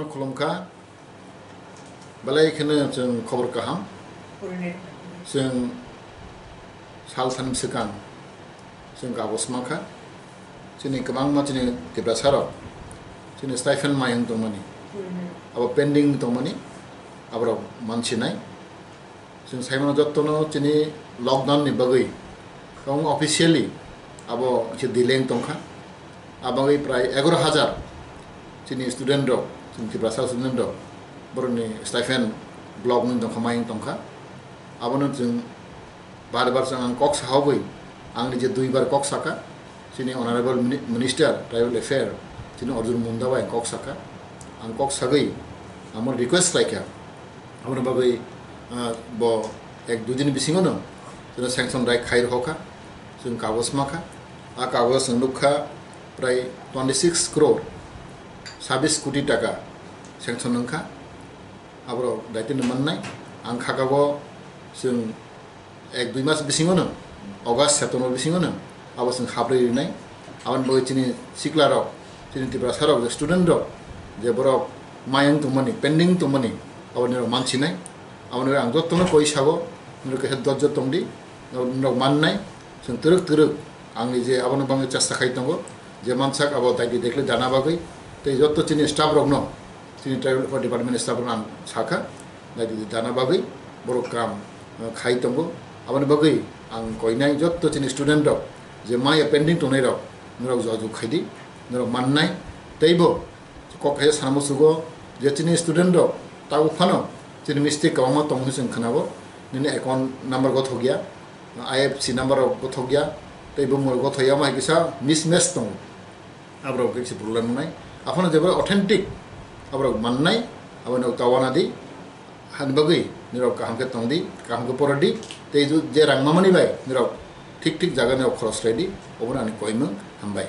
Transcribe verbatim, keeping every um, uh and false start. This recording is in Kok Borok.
Khulumkha, belai kheno chwng khobor kaham. Chwng salthani swkang chwng kagoz mankha. Chini kwbangma chini Tiprasa rok chini stipend mayung tongmani, abo pending tongmani, aborok mansinai. Chwng saimano jottono chini lockdown ni bagwi kwbangma officially abo khe delay wng tongkha. A bagwi prai egaroh hajar chini student rok, chini Tiprasa student rok, borokni stipend block wng tongkha, mayung tongkha. Abono chwng bar bar chwng ang kok sahogwi, angni je duibar kok saka, chini Honorable Mini-, Minister Tribal Affair, chini Arjun Munda bai ang kok saka. Ang kok sagwi, amo request khlaikha. Aboni bagwi, ah, bo ek dui din bisingo no chwngno sanction rai khai rohokha, chwng kagoz makha. A kagoz chwng nukha prai twenty six crore sabis koti taka sanction wngkha. Aborok daitino mannai. Ang khakabo chwng ek dui mas bisingo no, August, September bisingo no abo chwng habrwi rinai. Aboni bagwi chini sikla rok, chini Tiprasa rok, je student rok, je borok mayung tongmani, pending tongmani, abo nirok mansinai. Aboni bagwi ang jottono koi sago, nirok kaisa dojjo tongdi, nirok mannai. Chwng twrwk twrwk angni je abono bagwi chesta khai tongo, je mansak abo daidi dekli dana bagwi, tei jotto chini staff rokno, chini tribal affairs department staff rokno ang sakha, daidi dana bagwi borok kam, eh, khai tongo. Aboni bagwi ang koinai jotto chini student rok je maya pending tongnai rok, norok jojok khaidi, norok mannai. Teibo kok khaisa sana musugo je chini student rok tabuk phano chini mistake kwbangma tongo hinwi chwng khwnabo, nini account number gothok ya, I F S C number rok gothok ya, tei bumung rok gothok ya, omo hai kisa mismatch tongo. Aborok khe kisa problem wngnai. Aphano jebra authentic aborok mannai, abo nok tawana di. Hani bagwi nirok kaham khe tongdi, kaham khe porodi, tei ju-, je rang mamani bai nirok thik thik jaga nirok khoros khlaidi, obono ani koimung. Hambai.